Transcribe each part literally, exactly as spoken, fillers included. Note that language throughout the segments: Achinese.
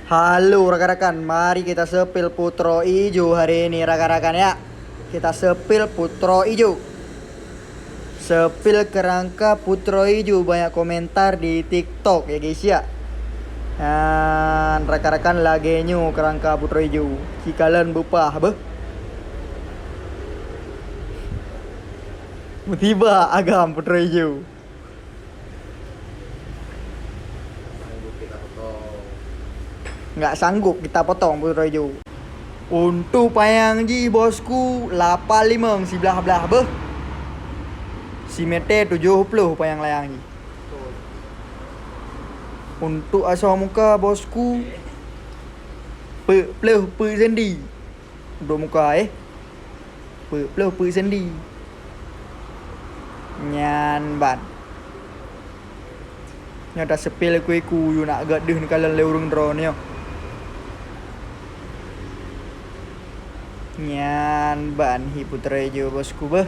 Halo rakan-rakan, mari kita sepil Putroe Ijo hari ini rakan-rakan ya. Kita sepil Putroe Ijo. Sepil kerangka Putroe Ijo, banyak komentar di TikTok ya guys ya. Dan rakan-rakan lagèe nyoe kerangka Putroe Ijo. Ci kalon beupah beuh. Musibah agam Putroe Ijo. Nggak sanggup kita potong Putroe Ijo. Untuk panyang jih bosku lapan limong siblah blah beuh. Simeter tujoh ploh panyang layang jih. Untuk asoe muka bosku, peuet ploh peuet sendi. Untuk muka eh. Peuet ploh peuet sendi. Nyan ban. Nyoe tasepil iku-iku yue nak gèt deuh neukalon lé ureueng droeneuh nyoe. Nyan ban hi Putroe Ijo bosku beuh.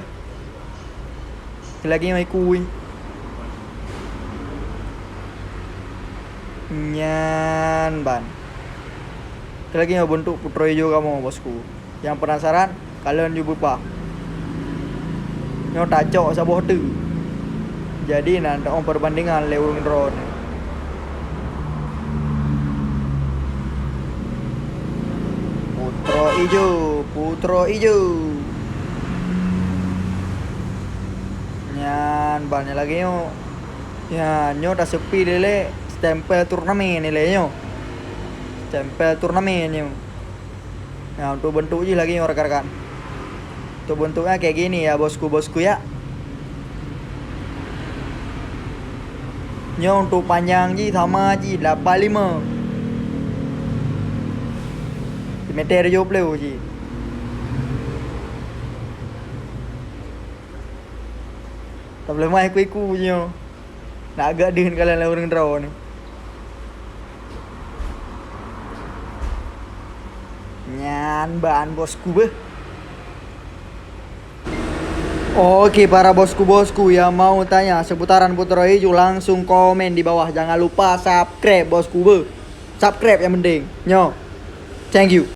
Lagèe nyoe iku. Nyan ban. Lagèe nyoe beuntuk Putroe Ijo kamoe bosku. Nyang penasaran, kalon ju beupah. Nyoe tacok saboh teuk. Jadi na teuong perbandingan lé ureueng droeneuh. Putroe Ijo, Putroe Ijo. Nyan ban lagèe nyoe. Ya, nyoe taseupi lé stempel turnamen ilèe nyoe. Stempel turnamen nyoe. Nah, untuk bentuk jih lagèe nyoe rakan-rakan. Untuk bentuknya kayak gini ya bosku-bosku ya. Nyoe untuk panjang jih sama jih lapan lima. Simeter tujoh ploh jih. Tapeuleumaih iku-iku nyoe. Nak gèt deuh neukalon lé ureueng droeneuh. Nyan ban bosku beuh. Oke para bosku-bosku yang mau tanya seputaran Putroe Ijo langsung komen di bawah. Jangan lupa subscribe bosku beuh. Subscribe yang penting. Nyoe. Thank you.